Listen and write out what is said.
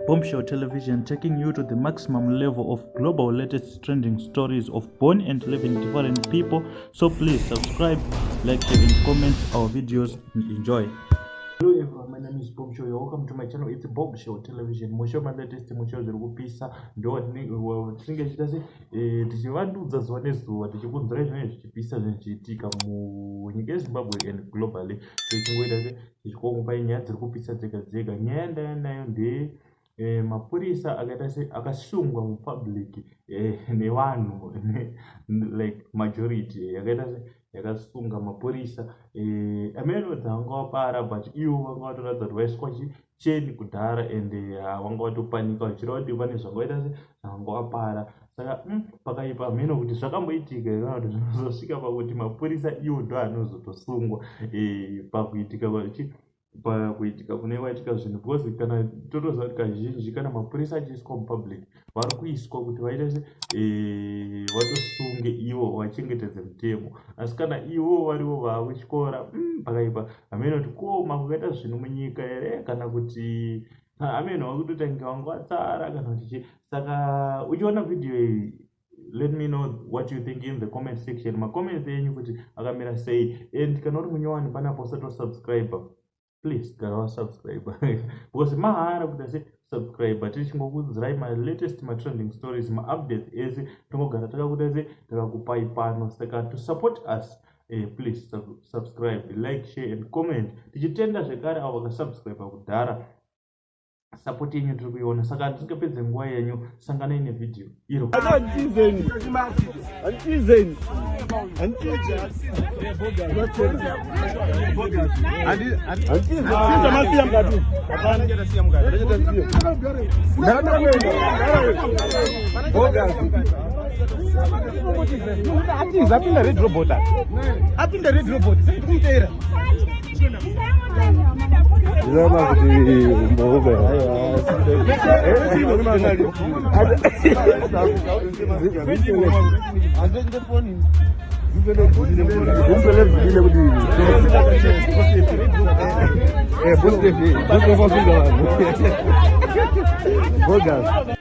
Bombshell Television, taking you to the maximum level of global latest trending stories of born and living different people. So please subscribe, like, share and comment our videos and enjoy. Hello everyone, my name is Bombshell. You're welcome to my channel. It's Bombshell Television. Musho ma latest, musho zviri kupisa ndo tinenge tichiita se tichivandudza zuva nezuva, tichikunzira zvinenge zvichipisa, zvichiitika munyika yeZimbabwe and globally. Tichingoita se tichikomupai nyaya dziri kupisa dzega dzega. Nyaya ndaya nayo ndeye mapurisa akaita se akasungwa mupublic nevanhu, like majority yakaita se yakasunga mapurisa. Ameno dzavanga vapara, but ivo vanga vatoratidza kuti vaiswa chicheni kudhara and vanga vatopanika, vachireva kuti pane zvanga vaita se zvavanga vapara. Saka pakaipa. Hameno kuti zvakamboitika here kana kuti zvinozosvika pakuti mapurisa iwo ndo anozotosungwa pakuitika kune kwaitika zvinhu, because kana totoziva kuti kazhinji kana mapurisa achiiswa mupublic, vari kuiswa kuti vaite se vatosunge ivo vachengetedze mutemo. Asi kana ivo varivo vaakutyora, pakaipa. Hameno kuti kuoma kwakaita zvinhu munyika here kana kuti hameno vakutotange vanga vatsara kana kuti chii. Saka uchiona vhidhiyo iyi, let me know what you think in the comment section, macomments enyu kuti akamira sei. And kana uri munyowani panapo usati wasubscribe, please gara wasubscribe, because mahara kuti ase subscribe. Tichingokudzirai malatest matrending stories, maupdates ese tongogara takakuta se takakupai pano. Saka to support us, please subscribe, like, share and comment. Tichitenda zvekare avo vakasubscribe kudhara, support yenyu tiri kuiona. Saka tisingapedze nguva yenyu, sanganai nevhidhiyo iro. Antizeni. Antizeni. Antizeni. Mukati. Atiza, apinda red robot. Apinda red robot. Tikumuteera. Ndinoona kuti mboga kuti. Bogas.